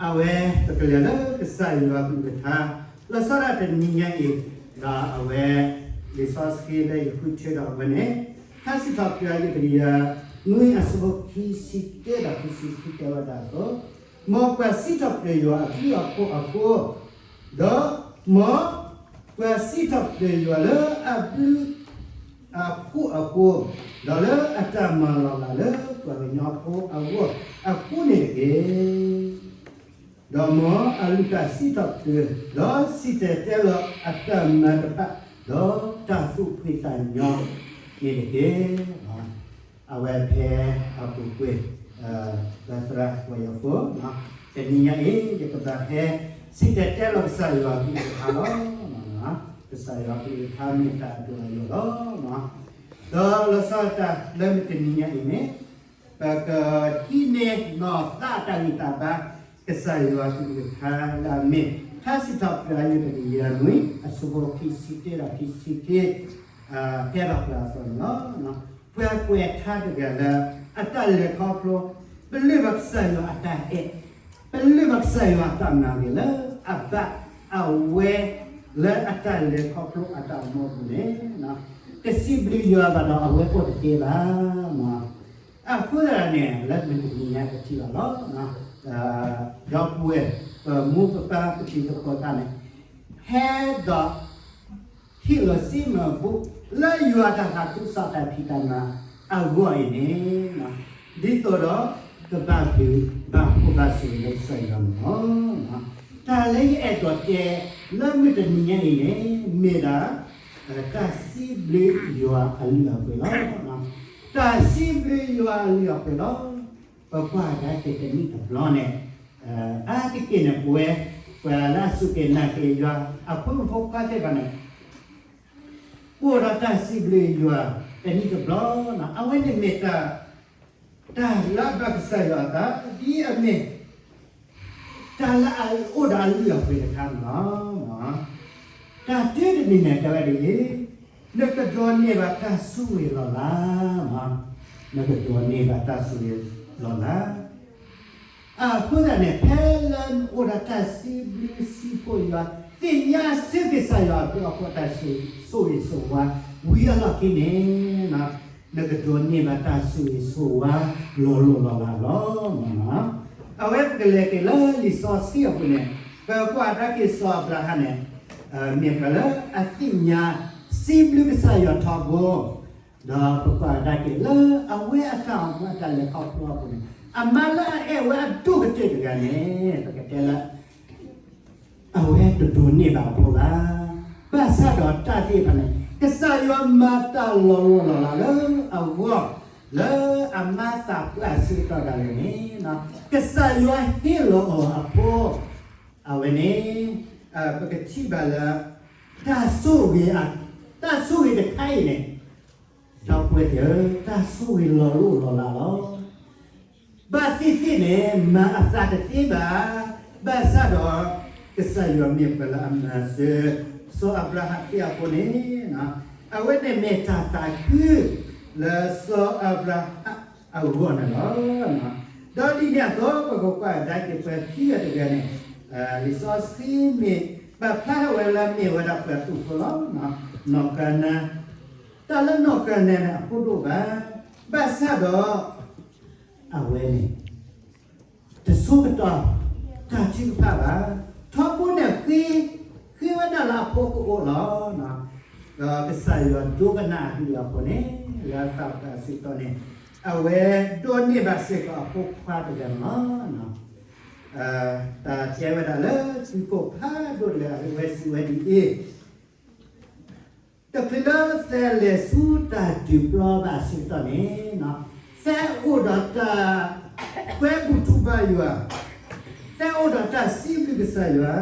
အဝဲပကလဲၤလၢကစၢ်ယွၤကလုၢ်ကထါ လီၤဆီဒၣ်တနံၤညါအံၤ, ဒီးအဝဲ လံာ်စီဆှံလၢယဃုထၢဒီးအဝဲန့ၣ် ထါစံးထီၣ်ပတြၢၤယွၤကလုၢ်ကထါ နွံအဆၢဖိခံဆံတၢဒီးခံဆံခံတဲဝဲဒၣ်အသိး, မ်ပှၤစံးထီၣ်ပတြၢၤယွၤအဘျုးအဖှိၣ်အဃိ, ဒီး မ်ပှၤစံးထီၣ်ပတြၢၤယွၤလၢအဘျုးအဖှိၣ်အဃိ, ဒီးလၢအတၢ်မၤလီၤလးလၢပှၤကညီဖိအဂီၢ်အဃိန့ၣ်တက့ၢ်. ဒီးမ်အလုၢ်တၢ်စံးထီၣ်ပတြၢၤ, ဒီးစံၣ်တဲၤတဲလီၤအတၢ်မၤတဖၣ်, ဒီးတၢ်သူၣ်ဖှံသးညီန့ၣ်တက့ၢ်. အဝဲဖဲအပူၤကွံာ် ပသရၣ်ပှၤယီၤဖိ, တနံၤညါအံၤ ယကဘၣ်ဟဲစံၣ်တဲၤတဲလီၤကစၢ်ယွၤအကလုၢ်ကထါလီၤ. ကစၢ်ယွၤအကလုၢ်ကထါမ့ၢ်တၢ်အဒိၣ်အယိာ်လီၤ. ဒီးလီၤဆီဒၣ်တၢ်လၢမုၢ်တနံၤညါအံၤန့ၣ် ပကဟံးန့ၢ်နီၢ်သးအတၢ်ဂံၢ်တၢ်ဘါ ကစၢ်ယွၤအကလုၢ်ကထါလၢအမ့ၢ် ထါစံးထီၣ်ပတြၢၤယွၤတကယၤနွံ အဆၢဖိခံဆံတၢဒီးခံဆံခံ တဲဘၣ်ပှၤအသိးန့ၣ်လီၤ. ပှၤကွဲးထါတဂၤလၢ အတၢ်လဲၤခီဖျိ ပလၢၢ်ဘၣ်ကစၢ်ယွၤအတၢ်အဲၣ်, ပလၢၢ်ဘၣ်ကစၢ်ယွၤအတၢ်မၤဂ့ၤလၢအဘၣ်အဝဲ လၢအတၢ်လဲၤခီဖျိအတၢ်အိၣ်မူအပူၤန့ၣ် တစံးဘျုးယွၤဘၣ်ဒီးအဝဲအိၣ်တသ့ဘၣ်. အဃိသတးန့ၣ် လၢမုၢ်တနံၤညါပထံၣ်ဘၣ်လီၤ. ဒီပုၢ်ဝဲၢ် ပမိၢ်ပပၢ်ပတံၤသကိးသ့ၣ်န့ၣ် ဟဲဒီး ဟ့ၣ်လီၤစံးမၤဘူၣ် လၢယွၤတၢ်သးခုကစီၣ်တၢ်ဖံးတၢ်မၤအဂီၢ်အံၤန့ၣ် ဒ်သိးဒီး ကဘၣ်ဘျုးဘၣ်ဖှိၣ်ဘၣ်ဆိၣ်ဂ့ၤလၢကစၢ်ယွၤန့ၣ်လီၤ. တၢ်လၢယအဲၣ်ဒိးတဲ လၢမုၢ်တနံၤညါအံၤန့ၣ် မ့ၢ်ဒၣ် တၢ်စံးဘျုးယွၤအလုၢ်အပှ့ၤလီၤ. တၢ်စံးဘျုးယွၤအလုၢ်အပှ့ၤလီၤ. ပကွၢ်ကဒါက့ၤတနံၣ်တဘျီန့ၣ် အါတက့ၢ်န့ၣ် ပဝဲ ပှၤလၢအစူၢ်က့ၤနာ်က့ၤယွၤ အဖိမုၣ်ဖိခွါသ့ၣ်တဖၣ်န့ၣ် အိၣ်ဒီးတၢ်စံးဘျုးယွၤ တနံၣ်တဘျီ, အဝဲန့ၣ်မ့ၢ်တၢ် တၢ်လၢအဘၣ်ကစၢ်ယွၤအသး ဒ်အမ့ၢ် တၢ်လၢအအိၣ်ဒီးအလုၢ်အပှ့ၤတခါန့ၣ်လီၤ. တၢ်တုၤတနံၤန့ၣ် တဲဝဲဒ်အံၤ, နကဒိးန့ၢ်ဘၣ်တၢ်ဆိၣ်ဂ့ၤလီၤလး, နကဒိးန့ၢ်ဘၣ်တၢ်ဆိၣ်ဂ့ၤလီၤလး. အဃိသတးန့ၣ် ဖဲလၢနအိၣ်ဒီးတၢ်စံးဘျုးစံးဖှိၣ်ယွၤ သ့ၣ်ညါဆူကစၢ်ယွၤအဘျုးအဖှိၣ်တၢ်ဆိၣ်ဂ့ၤဆိၣ်ဝါ ဝံၤအလီၢ်ခံန့ၣ် နကဒိးန့ၢ်ဘၣ်တၢ်ဆိၣ်ဂ့ၤဆိၣ်ဝါ လီၤလိၢ်လီၤလးလီၤ. အဝဲပကလဲၤက့ၤလၢလံာ်စီဆှံအပူၤန့ၣ် ပကွၢ်ကဒါက့ၤစီၤအၤဘြၤဟၣ်န့ၣ် မ့ၢ်ပှၤလၢအသ့ၣ်ညါ စံးဘျုးကစၢ်ယွၤထီဘိ ဒီးပကွၢ်ကဒါက့ၤလၢအဝဲအတၢ်အိၣ်မူအတၢ်လဲၤခီဖျိအပူၤန့ၣ် အမါလၢအအဲၣ်ဝဲအဒိၣ်ကတၢၢ်တဂၤန့ၣ် ပကတဲလၢ အဝဲတဒိးန့ၢ်ဘၣ်အဖိဘၣ်. ဘၣ်ဆၣ်ဒီးတၢ်သ့ၣ်တဖၣ်န့ၣ် ကစၢ်ယွၤမၤတၢ်လီၤလိၢ်လီၤလးလၢအဂီၢ် လၢအမါသးပှၢ်အဆၢကတီၢ်ဒၣ်လဲာ်န့ၣ် ကစၢ်ယွၤဟ့ၣ်လီၤအီၤအဖိ အဝဲန့ၣ် ပကထံၣ်ဘၣ်လၢ တၢ်ဆိၣ်ဂ့ၤ တၢ်ဆိၣ်ဂ့ၤတခါအံၤန့ၣ် ဒီပုၢ်ဝဲၢ်သ့ၣ်ဧၢ, တၢ်ဆိၣ်ဂ့ၤလီၤလိၢ်လီၤလးလီၤ. ဘၣ်သ့ၣ်သ့ၣ်န့ၣ် မၤအသးတသ့ဘၣ်. ဘၣ်ဆၣ်ဒီး ကစၢ်ယွၤမ့ၢ်ပှၤလၢအမၤစၢၤ စီၤအၤဘြၤဟၣ်သ့အဃိန့ၣ် အဝဲန့ၣ်မ့ၢ်တၢ်သးခု လၢစီၤအၤဘြၤဟၣ်အဂီၢ်န့ၣ်လီၤ. ဒီးဒ်န့ၣ်အသိး ပကကွၢ်ကဒါက့ၤပှၤခံဂၤတဂၤန့ၣ် လံာ်စီဆှံမ့ၢ်ပာ်ဖျါထီၣ်ဝဲလၢမ့ၢ်ဝဲဒၣ်ပှၤတူၢ်ဖိလီၤ. နီၢ်ကၤနၤ, တၢ်လၢနီၢ်ကၤနၤန့ၣ် အဖိဒိၣ်ဘၣ်. ဘၣ်ဆၣ်ဒီး အဝဲန့ၣ် တဆိကတီၢ် တၢ်ထုကဖၣ်ဘၣ်. ထီဘိန့ၣ် ဃ့ဝဲဒၣ်လၢအဖိကအိၣ်လီၤ. ဒီးကစၢ်ယွၤဒိကနၣ်အကလုၢ်အဃိန့ၣ် လၢအသးပှၢ်အဆၢကတီၢ်န့ၣ် အဝဲဒိးန့ၢ်ဘၣ်စ့ၢ်ကီးအဖိခွါတဂၤန့ၣ်လီၤ. တၢ်တဲဝဲဒၣ်လၢသုးခိၣ်ဖးဒိၣ်တဂၤ အဝဲစံးဝဲဒ်အံၤ, တချုးလၢသဲလဲၤဆူတၢ်ဒုးပျီဘၣ်အဆၢကတီၢ်န့ၣ် သဲအိၣ်ဒီးတၢ်ကွဲဘူးတူၢ်ဘါယွၤ, သဲအိၣ်ဒီးတၢ်စံးဘျုးကစၢ်ယွၤ,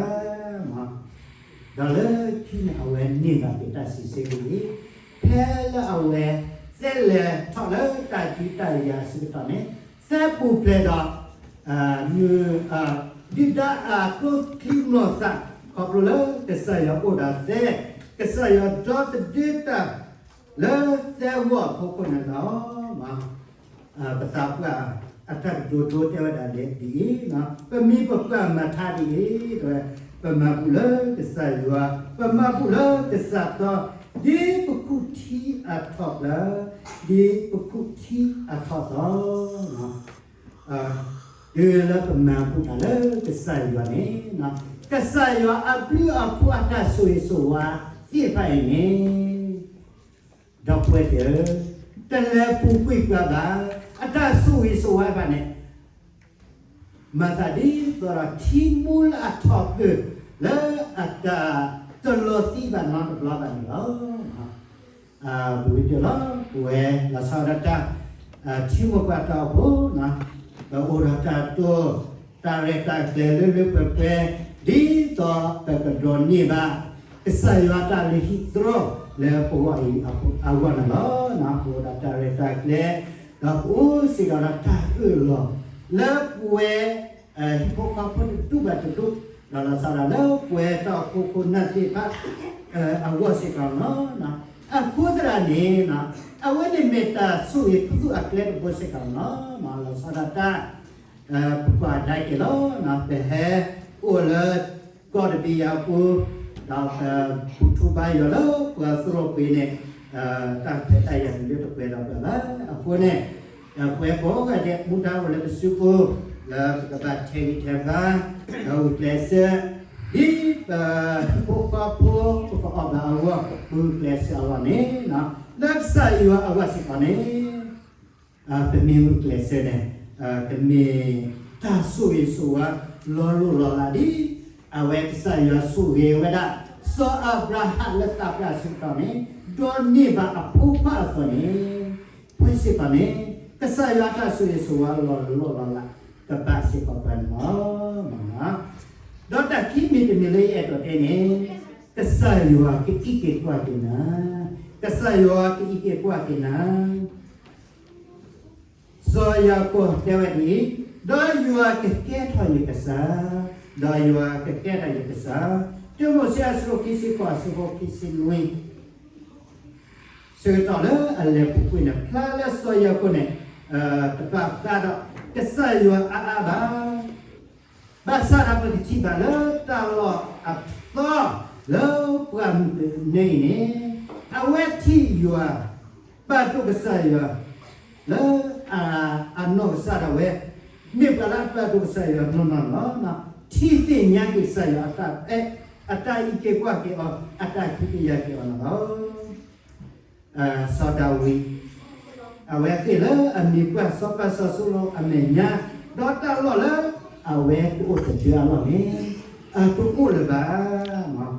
ဒီးလၢခံန့ၣ် အဝဲန့ၢ်ဘၣ်က့ၤတၢ်စံးဆၢက့ၤ, ဖဲလၢအဝဲသဲလဲၤထီၣ်လၢတၢ်ဒုးတၢ်ယၤအဆၢကတီၢ်န့ၣ် သဲပူၤဖျဲးဒီး ဒုၣ်ဒါအကျိချံမျိာ်သၣ် ခီဖျိလၢကစၢ်ယွၤအိၣ်ဒီးသဲ, ကစၢ်ယွၤဒီသဒၢတၢ်လၢသဲအဂီၢ်အဖီခိၣ်န့ၣ်လီၤ. ပသးပှၢ် အတၢ်ကတိၤဒိတဲဝဲဒၣ်ဒ်အံၤ, ပမံၤပပၢ်မၤထါဒ်အံၤ, ပမၤဘူၣ်လၢကစၢ်ယွၤ, ပမၤဘူၣ်လၢကစၢ်တီ, ဒ်ပခူၣ်ထံအထီၣ်ကျါ, ဒ်ပခူၣ်ထံအထီၣ်သီ တုၤလၢပမၤဘူၣ်တၢ်လၢကစၢ်ယွၤန့ၣ်, ကစၢ်ယွၤအဘျုးအဖှိၣ်အတၢ်ဆိၣ်ဂ့ၤဆိၣ်ဝါသ့ၣ်တဖၣ်အံၤန့ၣ်, ဒီပုၢ်ဝဲၢ်သ့ၣ်ဧၢ, တလဲၤပူၤကွံာ်ပှၤဘၣ်, အတၢ်ဆိၣ်ဂ့ၤဆိၣ်ဝါဘၣ်န့ၣ်, မၤသးဒ်သိးဒီးထံမူလၢအထီၣ်ပၢၢ်လၢအတၢ်တလီၤသံဘၣ်နီတဘျီဘၣ်န့ၣ်လီၤ. ပဝဲလီၤဆီဒၣ်တၢ် ထံမိၢ်ပှၢ်တၢ်အိၣ်ဖှိၣ်, ပအိၣ်ဒီးတၢ်တိာ် တၢ်ရဲၣ်တၢ်ကျဲၤလၢလၢပှဲၤပှဲၤ, ဒ်သိးပကဒိးန့ၢ်ဘၣ် ကစၢ်ယွၤတၢ်လုၢ်ဟံၣ်သရီလၢပဂီၢ်အံၤအဂီၢ်န့ၣ်လီၤ. ပအိၣ်ဒီးတၢ်ရဲၣ်တၢ်ကျဲၤ, ဒီးပအိၣ်စ့ၢ်ကီးဒီးတၢ်အၢၣ်လီၤ လၢပဝဲ ဟံၣ်ဖိဃီဖိတဒူၣ်ဘၣ်တဒူၣ်, ဒီးလီၤဆီဒၣ်တၢ်လၢပဝဲတၢ်အိၣ်ဖှိၣ်ခိၣ်နၢ်သ့ၣ်တဖၣ် အဂီၢ်စ့ၢ်ကီးန့ၣ်လီၤ. အဃိသတးန့ၣ်, အဝဲန့ၣ်မ့ၢ်တၢ်ဆိၣ်ဂ့ၤခူသူၣ်အကျဲတဘိစ့ၢ်ကီးန့ၣ်လီၤ. လီၤဆီဒၣ်တၢ် ပကွၢ်ကဒါက့ၤလီၤ, ပဟဲအိၣ်လၢ ကီၢ်တဘ့ၣ်အပူၤ, ဒီးပဘူၣ်ထီၣ်ဘါယွၤလၢပှၤသရိာ်ပှ့ၤန့ၣ်, တၢ်ခွဲးတၢ်ယာ်တလၢတပှဲၤဒီးပှၤဘၣ်. အဃိန့ၣ်, ပဝဲကိးဂၤဒဲးမူဒါအိၣ်လၢပစုပူၤ, လၢပကဘၣ်ထဲးဂံၢ်ထဲးဘါ, ဒီးဂုာ်ကျဲးစၢး, ဒ်ပဟံၣ်ဖိဃီဖိ ပကအီၣ်ဘၣ်အဂီၢ် ပဂုာ်ကျဲးစၢးအဂီၢ်န့ၣ်, လၢကစၢ်ယွၤအဂီၢ်စ့ၢ်ကီးန့ၣ် ပမ့ၢ်ဂုာ်ကျဲးစၢးန့ၣ်, ကမ့ၢ်တၢ်ဆိၣ်ဂ့ၤဆိၣ်ဝါလီၤလိၢ်လီၤလးဒ် အဝဲကစၢ်ယွၤဆိၣ်ဂ့ၤဝဲဒၣ် စီၤအၤဘြၤဟၣ်လၢသးပှၢ်အဆၢကတီၢ်န့ၣ်, ဒိးန့ၢ်ဘၣ်အဖိခွါအသိးန့ၣ်, ပဝဲစ့ၢ်ကီးန့ၣ်, ကစၢ်ယွၤအတၢ်ဆိၣ်ဂ့ၤဆိၣ်ဝါလီၤလိၢ်လီၤလး ကဘၣ်စ့ၢ်ကီးပှၤန့ၣ်လီၤ. ဒီးတၢ်ခံမံၤတမံၤလၢယအဲၣ်ဒိးတဲန့ၣ်, ကစၢ်ယွၤကအံးက့ၤကွၢ်က့ၤနၤ, ကစၢ်ယွၤကအံးက့ၤကွၢ်က့ၤနၤ စီၤယၤကိာ်တဲဝဲဒ်အံၤ, ဒီးယွၤကကဲထီၣ်ယကစၢ်, ဒီးယွၤကကဲထီၣ်ယကစၢ်, တၢမိၤၡ့အဆၢခံဆံဃိး အဆၢဖိခံဆံနွံ, ဆၢကတီၢ်လၢအလဲၤပူၤကွံာ်န့ၣ် ဖျါလၢစီၤယၤကိာ်န့ၣ်, တဘၣ်ဃးဒီး ကစၢ်ယွၤအါအါဘၣ် ဘၣ်ဆၣ်ဒီးပကထံၣ်ဘၣ်လၢတၢ်လီၢ်အသီလၢပှၢ်မုၢ်ကနၢအံၤန့ၣ်, အဝဲထံၣ်ယွၤ, ပာ်ဒိၣ်ကစၢ်ယွၤ, လၢအနီၢ်ကစၢ်ဒၣ်ဝဲ, မ့ၢ်ပှၤလၢအပာ်ဒိၣ်ကစၢ်ယွၤနီၢ်နီၢ်န့ၣ်လီၤ. ထံၣ်သ့ၣ်ညါက့ၤကစၢ်ယွၤအတၢ်အဲၣ်, အတၢ်အံးက့ၤကွၢ်က့ၤအီၤ, အတၢ်ခွဲးတၢ်ယာ်က့ၤအီၤန့ၣ်လီၤ. စီၤဒၤဝံး, အဝဲသ့ၣ်လၢအမ့ၢ်ပှၤစီၤပၤစီၤစီလူးအမဲာ်ညါ, ဒီးတၢ်လီၢ်လၢအဝဲကအိၣ်သဒၢအလီၢ်န့ၣ်, အတအိၣ်လၢၤဘၣ်.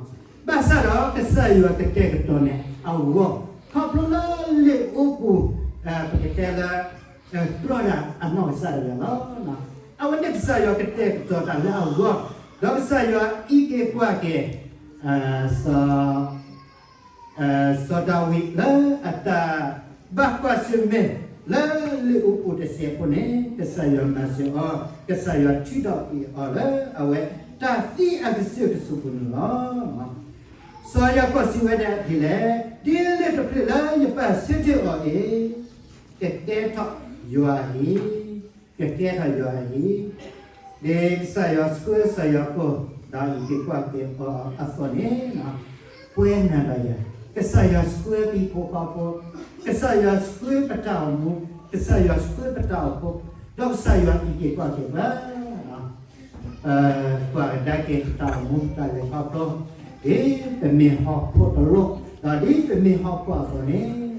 ဘၣ်ဆၣ်ဒီးကစၢ်ယွၤကတဲာ်ကတီၤန့ၣ်အဂီၢ်, ခီဖျိလၢလ့ၣ်အူပူၤ, ပကတဲလၢ, တြီဒၣ်အနီၢ်ကစၢ်ဒၣ်ဝဲလီၤ. အဝဲန့ၣ်ကစၢ်ယွၤကတဲာ်ကတီၤတၢ်လၢအဂီၢ်, ဒီးကစၢ်ယွၤအံးက့ၤကွၢ်က့ၤ, စီၤ စီၤဒၤဝံးလၢအတၢ်ဘၣ်ကွၢ်ဆၢၣ်မဲာ်လၢလ့ၣ်အူပူၤတစဲးဖိန့ၣ်, ကစၢ်ယွၤမၤစၢၤအီၤ, ကစၢ်ယွၤထုးထီၣ်က့ၤအီၤလၢအဝဲတၢ်သံအကစၢၢ်ကဆူးပူၤန့ၣ်လီၤ. စီၤယၤကိာ်စံးဝဲဒၣ်ဒ်လဲၣ်, ဒ်လ့ၣ်တဖျၢၣ်လၢယပာ်ဆၢထၢၣ်အီၤအံၤ, ကကဲထီၣ်ယွၤအဟံၣ်, ကကဲထီၣ်ယွၤအဟံၣ်, ဒ်ကစၢ်ယွၤဆှၢစီၤယၤကိာ်, ဒီးအံးက့ၤကွၢ်က့ၤအီၤအသိးန့ၣ်, ပဝဲနၤဒီးယၤ, ကစၢ်ယွၤဆှၢပဟံၣ်ဖိဃီဖိ, ကစၢ်ယွၤဆှၢပတၢ်အိၣ်မူ, ကစၢ်ယွၤဆှၢပတၢ်အိၣ်ဖှိၣ်, ဒီးကစၢ်ယွၤအံးက့ၤကွၢ်က့ၤပှၤ ကွၢ်ကဒါက့ၤပတၢ်အိၣ်မူတၢ်လဲၤခီဖျိ, ဒ်ပမ့ၢ်ဟီၣ်ခိၣ်တလိၣ်, ဒီးဒ်ပမ့ၢ်ဟီၣ်ခိၣ်အသိးန့ၣ်,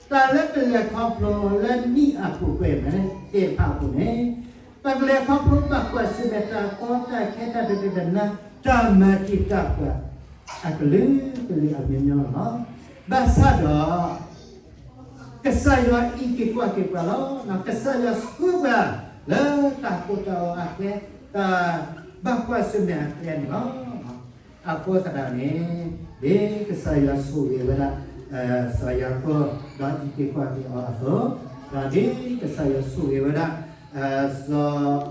တၢ်လၢပလဲၤခီဖျိလၢနံၣ်အပူၤကွံာ်သ့ၣ်တဖၣ်အပူၤန့ၣ်, ပကလဲၤခီဖျိဘၣ်ကွၢ်ဆၢၣ်မဲာ်တၢ်ကီတၢ်ခဲတၢ်ဒိကနၣ်, တၢ်မၤတံာ်တာ်ပှၤ, အကလုာ်ကလုာ်အမျိုးမျိုးလီၤ. ဘၣ်ဆၣ်ဒီး ကစၢ်ယွၤအံးက့ၤကွၢ်က့ၤပှၤလီၤ. ကစၢ်ယွၤဆှၢပှၤလၢတၢ်ကိၢ်တၢ်ဂီၤအကျဲ, တၢ်ဘၣ်ကွၢ်ဆၢၣ်မဲာ်အကျဲန့ၣ်လီၤ. အဃိသတးန့ၣ်, ဒ်ကစၢ်ယွၤဆိၣ်ဂ့ၤဝဲဒၣ် စီၤယၤကိာ်ဒီးအံးက့ၤကွၢ်က့ၤအီၤအသိး, ဒီးဒ်ကစၢ်ယွၤဆိၣ်ဂ့ၤဝဲဒၣ် စီၤ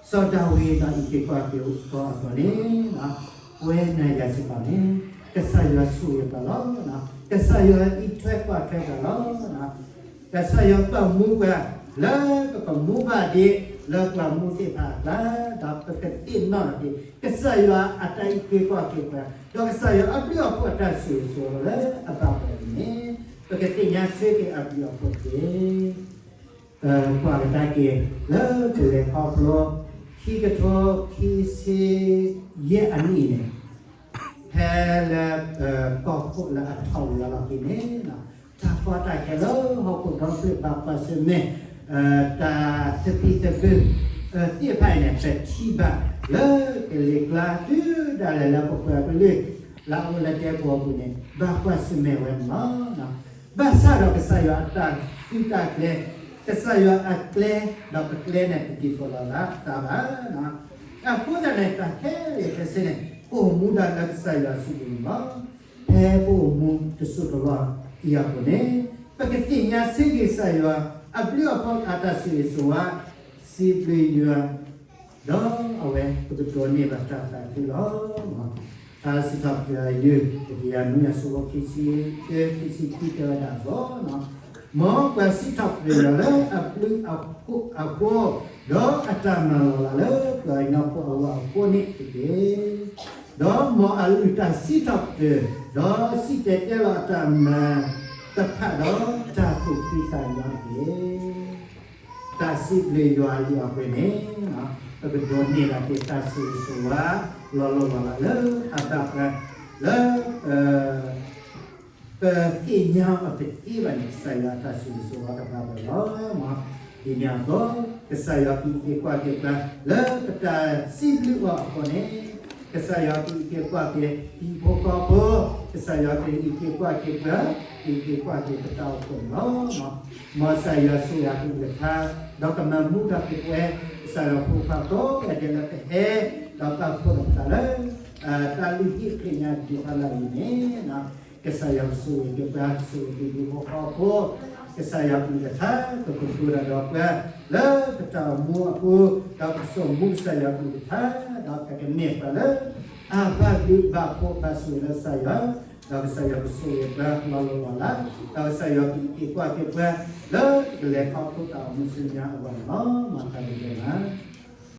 စီၤဒၤဝံးဒီးအံးက့ၤကွၢ်က့ၤအီၤအသိးန့ၣ်, ပဝဲနၤယၤစ့ၢ်ကီးန့ၣ်, ကစၢ်ယွၤဆိၣ်ဂ့ၤပှၤလီၤ. ကစၢ်ယွၤအံးထွဲကွၢ်ထွဲပှၤလီၤ. ကစၢ်ယွၤပာ်မူပှၤ, လၢပကမူဘၣ်ဒံးလၢပှၤမူသ့ၣ်တဖၣ်အကျါ, ဒီးပကသ့ၣ်နီၣ်ထီၣ်က့ၤ ကစၢ်ယွၤအတၢ်အုၣ်က့ၤခီၣ်က့ၤပှၤ, ဒီးကစၢ်ယွၤအဘျုးအဖှိၣ်အတၢ်ဆိၣ်ဂ့ၤဆိၣ်ဝါလၢအဘၣ်ပှၤအံၤန့ၣ်, ပကသ့ၣ်ညါဆၢက့ၤအဘျုးအဖှိၣ်တက့ၢ်. ပကွၢ်ကဒါက့ၤ လၢပလဲၤခီဖျိ ခံကထိခံဆံယဲၢ်အနံၣ်န့ၣ်, ဖဲလၢ ကီၢ်ခိၣ်လၢအထီၣ်ဝံၤအလီၢ်ခံန့ၣ်, တၢ်ကီတၢ်ခဲလၢဟီၣ်ခိၣ်ဒီဖျၢၣ် ဘၣ်ကွၢ်ဆၢၣ်မဲာ် တၢ်သဘံၣ်သဘုၣ် သ့ၣ်တဖၣ်အံၤန့ၣ် ပထံၣ်ဘၣ်လၢကလံၤကျါ တုၤဒၣ်လဲာ်လၢပပှၤကလုာ် လၢအအိၣ်လၢတဲပူၤအပူၤန့ၣ် ဘၣ်ကွၢ်ဆၢၣ်မဲာ်ဝဲန့ၣ်လီၤ. ဘၣ်ဆၣ်ဒီးကစၢ်ယွၤအတၢ်သုတၢ်ကျဲၤ, ကစၢ်ယွၤအကျဲ, ဒီးပကျဲန့ၣ် ပတဒ်သိးလိာ်သးဘၣ်. အဃိသတးန့ၣ် တၢ်ခဲလၢာ်ခဲဆ့န့ၣ် ပအိၣ်မူဒၣ်လၢကစၢ်ယွၤစုပူၤန့ၣ်လီၤ. ဖဲပအိၣ်မူတစိၢ်တလီၢ်အံၤအပူၤန့ၣ်, ပကသ့ၣ်ညါဆၢက့ၤကစၢ်ယွၤ အဘျုးအဖှိၣ်အတၢ်ဆိၣ်ဂ့ၤဆိၣ်ဝါ, စံးဘျုးယွၤ, ဒီးအဝဲပကဒိးန့ၢ်ဘၣ်တၢ်သးခုလီၤ. ထါစံးထီၣ်ပတြၢၤ အယုၢ် တကယၤနွံ အဆၢဖိခံဆံတၢ ခံဆံခံ တဲဝဲဒၣ်အသိး, မ်ပှၤစံးထီၣ်ပတြၢၤယွၤလၢအဘျုးအဖှိၣ်အဃိ, ဒီးအတၢ်မၤလီၤလးလၢပှၤကညီဖိအဂီၢ်အဃိန့ၣ်တက့ၢ်. ဒီးမ်အလုၢ်တၢ်စံးထီၣ်ပတြၢၤ, ဒီးစံၣ်တဲၤတဲလီၤအတၢ်မၤတဖၣ်ဒီးတၢ်သူၣ်ဖှံသးညီတက့ၢ်. တၢ်စံးဘျုးယွၤအလုၢ်အပှ့ၤန့ၣ်, ပကဒိးန့ၢ်ဘၣ်က့ၤတၢ်ဆိၣ်ဂ့ၤဆိၣ်ဝါ လီၤလိၢ်လီၤလးလၢအဘၣ်ပှၤ, လၢ ပသ့ၣ်ညါအီၤတသ့ဘၣ်န့ၣ် ကစၢ်ယွၤအတၢ်ဆိၣ်ဂ့ၤဆိၣ်ဝါကဘၣ်ပှၤလီၤ. ဒ်န့ၣ်အသိး, ကစၢ်ယွၤကအုၣ်က့ၤကွၢ်က့ၤပှၤ လၢပတၢ်စံးဘျုးအီၤအဃိန့ၣ်, ကစၢ်ယွၤကအုၣ်က့ၤကွၢ်က့ၤ ဟံၣ်ဖိဃီဖိ, ကစၢ်ယွၤကအုၣ်က့ၤကွၢ်က့ၤပှၤ, ကအုၣ်က့ၤကွၢ်က့ၤပတၢ်အိၣ်ဖှိၣ်န့ၣ်လီၤ. မ်ကစၢ်ယွၤဆိၣ်ဂ့ၤအကလုၢ်ကထါ, ဒီးကမၤမူထီၣ်က့ၤပဝဲ, ကစၢ်ယွၤဖိခွါကိးဂၤဒဲးလၢပဟဲ, ဒီးပာ်ဖှိၣ်ထီၣ်ပသးလၢ တၢ်လုၢ်ဟံၣ်ဖျဲၣ်ညါဒံးဖီလာ်အံၤန့ၣ်, ကစၢ်ယွၤကဆိၣ်ဂ့ၤက့ၤပှၤ, ဆိၣ်ဂ့ၤက့ၤဟံၣ်ဖိဃီဖိ, ကစၢ်ယွၤကလုၢ်ကထါ ကကတိၤတၢ်ဒီးပှၤ လၢပတၢ်အိၣ်မူအပူၤ, ဒီးပကစိာ်မူကစၢ်ယွၤကလုၢ်ကထါ, ဒီးပကမ့ၢ်ပှၤလၢ အဘၣ်ဘျုးဘၣ်ဖှိၣ်ဘၣ်ဆိၣ်ဂ့ၤလၢကစၢ်ယွၤ, ဒီးကစၢ်ယွၤကဆိၣ်ဂ့ၤပှၤလီၤလိၢ်လီၤလး, ဒီးကစၢ်ယွၤကအုၣ်က့ၤကွၢ်က့ၤပှၤ လၢပကလဲၤခီဖျိတၢ်အိၣ်မူဆူညါအဂီၢ်န့ၣ်လီၤ. မၤသးဒ်န့ၣ်လီၤ.